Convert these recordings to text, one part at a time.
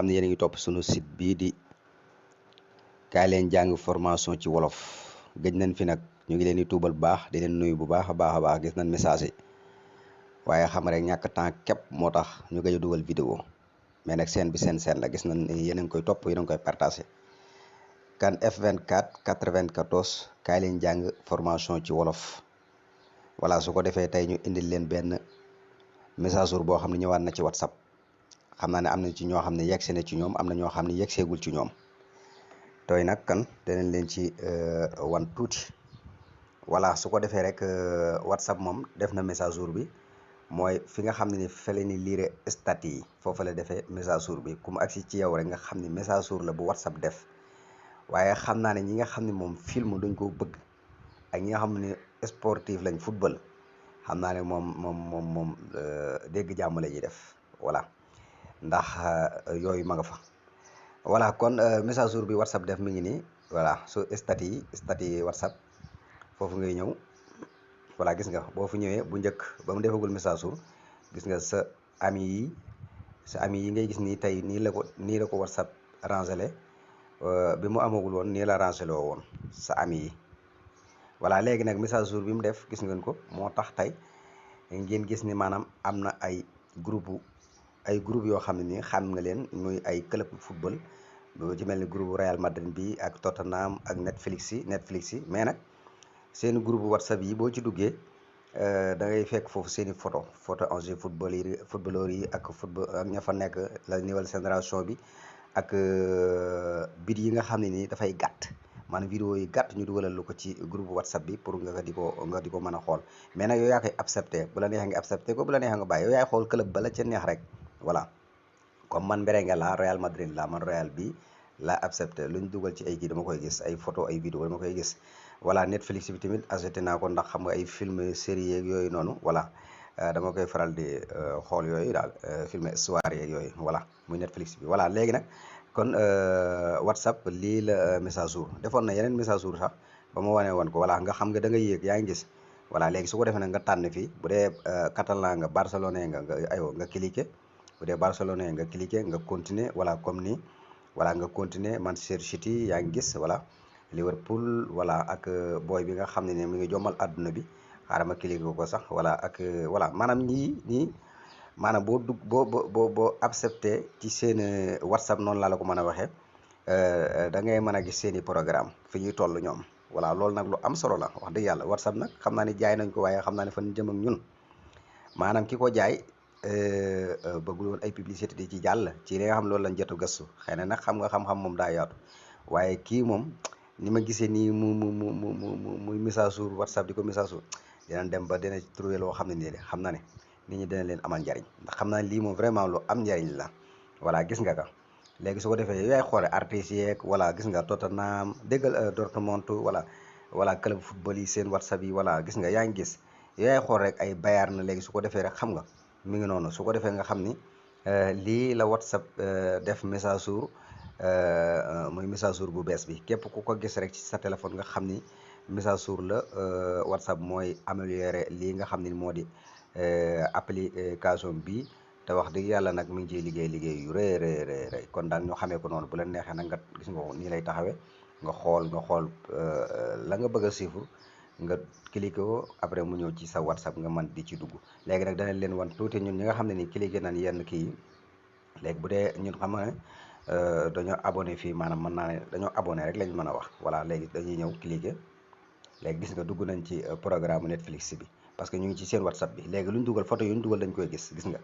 xam ne yéen a ngi topp sunu site bii di kaay leen jàng formation ci wolof gëj nañ fi nag ñu ngi leen di tuubal bu baax di leen nuyu bu baax a baax gis nañ message yi waaye xam rek ñàkk temps képp moo tax ñu gëj a dugal vidéo mais nag seen bi seen la gis nañ yéen a ngi koy topp yéen a ngi koy partagé kan F24 94 kaay leen jàng formation ci wolof voilà su ko defee tey ñu indil leen benn message jour boo xam ne ñëwaat na ci WhatsApp xam naa ne am na ci ñoo xam ne yegsi na ci ñoom am na ñoo xam ne yegseegul ci ñoom tooy nag kan danañ leen ci wan tuuti voilà su ko defee rek WhatsApp moom def na message jour bi mooy fi nga xam ne ni fa la ni lire statut yi foofu la defee message jour bi ku mu agsi ci yow rek nga xam ne message jour la bu WhatsApp def waaye xam naa ne ñi nga xam ne moom film dañ koo bëgg ak ñi nga xam ne sportif lañ football xam naa ne moom dégg jàmm la ñuy def voilà ndax yooyu ma nga fa voilà kon message jour bi WhatsApp def mi ngi nii voilà su statut yi WhatsApp foofu ngay ñëw voilà gis nga boo fu ñëwee bu njëkk ba mu defagul message jour gis nga sa ami yi ngay gis nii tey nii la ko WhatsApp rangele bi mu amagul woon nii la rangele woon sa ami yi voilà léegi nag message jour bi mu def gis ngeen ko moo tax tey ngeen gis ni maanaam am na ay groupe yoo xam ne nii xam nga leen muy ay club football bu ci mel ni groupe Real Madrid bi ak Tottenham ak Netflix yi mais nag seen groupe WhatsApp yi boo ci duggee da ngay fekk foofu seen i photo ancien footballeur yi ak ña fa nekk la nouvelle génération bi ak bit yi nga xam ne nii dafay gàtt maanaam vidéo yi gàtt ñu dugalal lu ko ci groupe WhatsApp bi pour nga di ko mën a xool mais nag yow yaa koy accepté bu la neexee nga accepté ko bu la neexee nga bàyyi yow yaay xool club ba la ca neex rek voilà comme man merengue la Real Madrid la man Real bi la accepté lu ñu dugal ci ay kii dama koy gis ay photo ay vidéo dama koy gis voilà Netflix bi tamit acheté naa ko ndax xam nga ay film série yeeg yooyu noonu voilà dama koy faral di xool yooyu daal film histoire yeeg yooyu voilà muy Netflix bi voilà léegi nag kon WhatsApp lii la message jour defoon na yeneen message jour sax ba ma wane woon ko voilà nga xam nga da nga yéeg yaa ngi gis voilà léegi su ko defee nag nga tànn fii bu dee catalan nga barcelonais nga cliqué bu dee barcelonais nga cliqué nga continuer voilà comme nii voilà nga continuer Manchester City yaa ngi gis voilà Liverpool voilà ak booy bi nga xam ne mi ngi jommal àdduna bi xaaral ma cliqué ko sax voilà ak voilà maanaam ñii maanaam boo accepté ci seen WhatsApp noonu laa la ko mën a waxee da ngay mën a gis seen i programme fi ñuy toll ñoom voilà loolu nag lu am solo la wax dëgg yàlla WhatsApp nag xam naa ne jaay nañ ko waaye xam naa ne fan jëm ak ñun maanaam ki ko jaay bëggul woon ay publicité di ci jàll ci li nga xam loolu lañ jotu gëstu xëy na nag xam nga xam-xam moom daa yaatu waaye kii moom ni ma gisee nii muy message jour WhatsApp di ko message jour dinañ dem ba dina trouver loo xam ne nii de xam na ne nit ñi dina leen amal njariñ ndax xam naa lii moom vraiment lu am njariñ la voilà gis nga ka léegi su ko defee yow yaay xoole artistes yeeg voilà gis nga Tottenham déggal Dortmund voilà club football yi seen WhatsApp yi voilà gis nga yaa ngi gis yow yaay xool rek ay Bayern na léegi su ko defee rek xam nga mi ngi noonu su ko defee nga xam ni lii la WhatsApp def message jour muy message jour bu bees bi képp ku ko gis rek ci sa téléphone nga xam ni message jour la WhatsApp mooy améliorer lii nga xam ni moo di application bi te wax dëgg yàlla nag mi ngi ciy liggéey yu rëy kon daal ñoo xamee ko noonu bu la neexee nag nga gis nga ko nii lay taxawee nga xool la nga bëgg a siifur nga cliqué ko après mu ñëw ci sa WhatsApp nga mën di ci dugg léegi nag danañ leen wan tuuti ñun ñi nga xam ne ni cliqué nañ yenn kii yi léegi bu dee ñun xam nga ne dañoo abonné fii maanaam mën naa ne dañoo abonné rek lañ mën a wax voilà léegi dañuy ñëw cliqué léegi gis nga dugg nañ ci programme Netflix bi parce que ñu ngi ci seen WhatsApp bi léegi lu ñu dugal photo yu ñu dugal dañ koy gis nga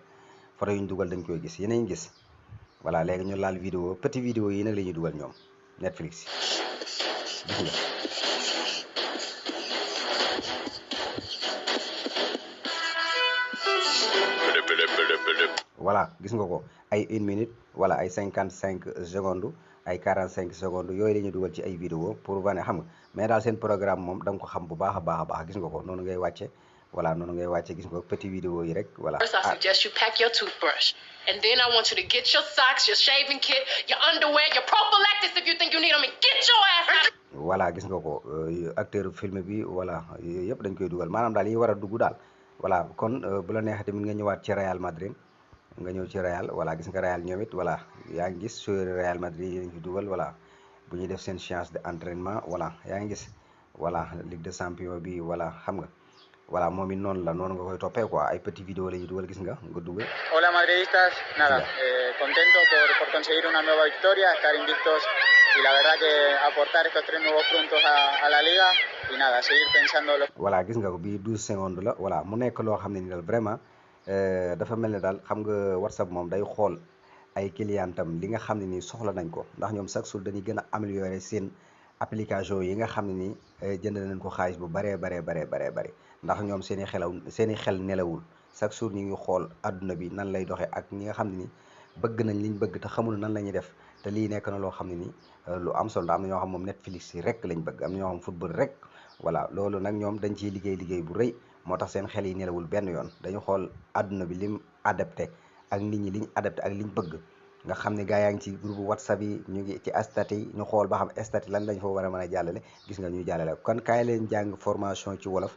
photo yu ñu dugal dañ koy gis yéen a ngi gis voilà léegi ñu laal vidéo petit vidéo yi nag la ñuy dugal ñoom Netflix gis nga voilà gis nga ko ay 1 minute wala ay 55 secondes ay 45 secondes yooyu la ñuy dugal ci ay vidéo pour wane xam nga mais daal seen programme moom da nga ko xam bu baax a baax gis nga ko noonu ngay wàcce voilà noonu ngay wàcce gis nga ko petit vidéo yi rek voilà. First, I suggest you pack your toothbrush, and then I want you to get your socks, your shaving kit, your underwear, your prophylactics if you think you need them, and get your ass out. voilà gis nga ko acteur film bi voilà yooyu yëpp dañ koy dugal maanaam daal yi war a dugg daal voilà kon bu la neexee tamit nga ñëwaat ci Real Madrid nga ñëw ci Real voilà gis nga Real ñoom it voilà yaa ngi gis sur Real Madrid yi lañ fi dugal voilà bu ñuy def seen séance de entraînement voilà yaa ngi gis voilà Ligue des Champions bi voilà xam nga voilà moom it noonu la noonu nga koy toppee quoi ay petit vidéo la ñuy dugal gis nga dugal. Hola madridistas, nada, contento por conseguir una nueva victoria, estar invictos y la verdad que aportar estos 3 nuevos puntos a la liga y nada, seguir pensando. Voilà gis nga ko bii 12 secondes la voilà mu nekk loo xam ne ni daal vraiment dafa mel ne daal xam nga WhatsApp moom day xool ay clientam li nga xam ne nii soxla nañ ko ndax ñoom chaque jour dañuy gën a améliorer seen application yi nga xam ne nii jënd nañ ko xaalis bu baree bëri ndax ñoom seen i xel nelawul chaque jour ñu ngi xool adduna bi nan lay doxee ak ñi nga xam ne ni bëgg nañ liñ bëgg te xamul nan la ñuy def te lii nekk na loo xam ne ni lu am solo am na ñoo xam moom Netflix yi rek lañ bëgg am na ñoo xam football rek voilà loolu nag ñoom dañ ciy liggéey bu rëy moo tax seen xel yi nelawul benn yoon dañu xool adduna bi lim adapté ak nit ñi liñ adapté ak liñ bëgg nga xam ne gaa yaa ngi ci groupe WhatsApp yi ñu ngi ci stat yi ñu xool ba xam stat lan lañ fa war a mën a jàllale gis nga ñuy jàllale kon kaay leen jàng formation ci wolof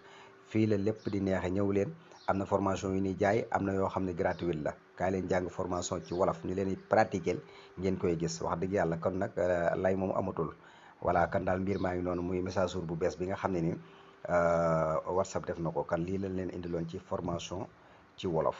fii la lépp di neexe ñëw leen am na formation yu ñuy jaay am na yoo xam ne gratuite la kaay leen jàng formation ci wolof ñu leen di pratiquer ngeen koy gis wax dëgg yàlla kon nag lay moom amatul voilà kan daal mbir maa ngi noonu muy message jour bu bees bi nga xam ne ni WhatsApp def na ko kan lii lañ leen indiloon ci formation ci wolof